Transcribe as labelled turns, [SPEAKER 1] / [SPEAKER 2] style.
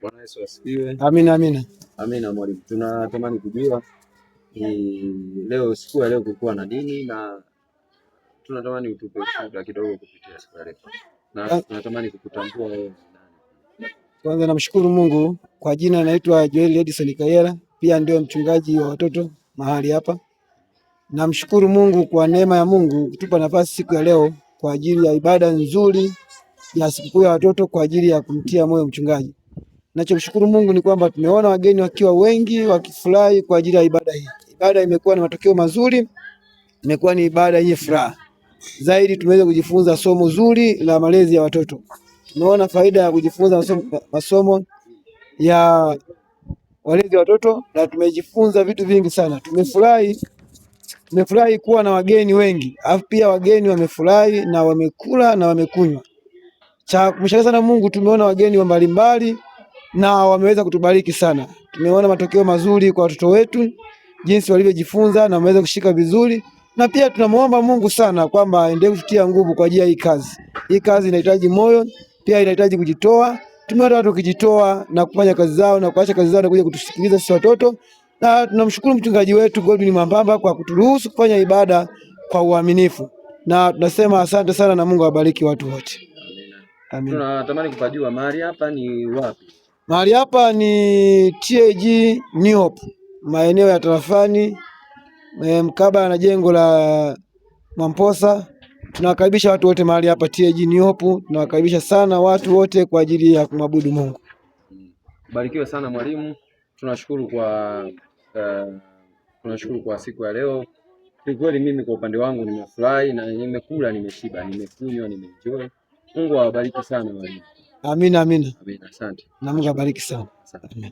[SPEAKER 1] Bwana Yesu asifiwe.
[SPEAKER 2] Amina, amina.
[SPEAKER 1] Amina mwalimu, tunatamani kujua ni leo, siku ya leo kulikuwa na nini, na tunatamani utupe ushuhuda kidogo kupitia siku ya leo, na tunatamani kukutambua wewe ni nani.
[SPEAKER 2] Kwanza namshukuru Mungu. Kwa jina naitwa Joel Edison Kayera, pia ndio mchungaji wa watoto mahali hapa. Namshukuru Mungu kwa neema ya Mungu kutupa nafasi siku ya leo kwa ajili ya ibada nzuri ya sikukuu ya watoto kwa ajili ya kumtia moyo mchungaji. Nachomshukuru Mungu ni kwamba tumeona wageni wakiwa wengi wakifurahi kwa ajili ya ibada hii. Ibada imekuwa na matokeo mazuri, imekuwa ni ibada yenye furaha zaidi. Tumeweza kujifunza somo zuri la malezi ya watoto. Tumeona faida ya kujifunza masomo ya walezi wa watoto na tumejifunza vitu vingi sana. Tumefurahi kuwa na wageni wengi, alafu pia wageni wamefurahi na wamekula na wamekunywa. Cha kumshangaza sana Mungu, tumeona wageni wa mbalimbali na wameweza kutubariki sana. Tumeona matokeo mazuri kwa watoto wetu, jinsi walivyojifunza na wameweza kushika vizuri, na pia tunamuomba Mungu sana kwamba aendelee kututia nguvu kwa ajili ya hii kazi. Hii kazi inahitaji moyo, pia inahitaji kujitoa. Tumeona watu wakijitoa na kufanya kazi zao na kuacha kazi zao na kuja kutusikiliza sisi watoto, na tunamshukuru mchungaji wetu Godwin Mwambamba kwa kuturuhusu kufanya ibada kwa uaminifu, na tunasema asante sana na Mungu awabariki watu wote.
[SPEAKER 1] Amina. Tunatamani kupajua mahali hapa ni wapi?
[SPEAKER 2] Mahali hapa ni TAG New Hope, maeneo ya tarafani mkabala na jengo la Mwamposa. Tunawakaribisha watu wote mahali hapa TAG New Hope, tunawakaribisha sana watu wote kwa ajili ya kumwabudu Mungu.
[SPEAKER 1] Barikiwe sana mwalimu, tunashukuru kwa siku ya leo. Kiukweli mimi kwa upande wangu nimefurahi na nimekula, nimeshiba, nimekunywa, nimeenjoy. Mungu awabariki sana mwalimu.
[SPEAKER 2] Amina, amina.
[SPEAKER 1] Amina, asante.
[SPEAKER 2] Na Mungu abariki sana.
[SPEAKER 1] Asante.
[SPEAKER 2] Amina.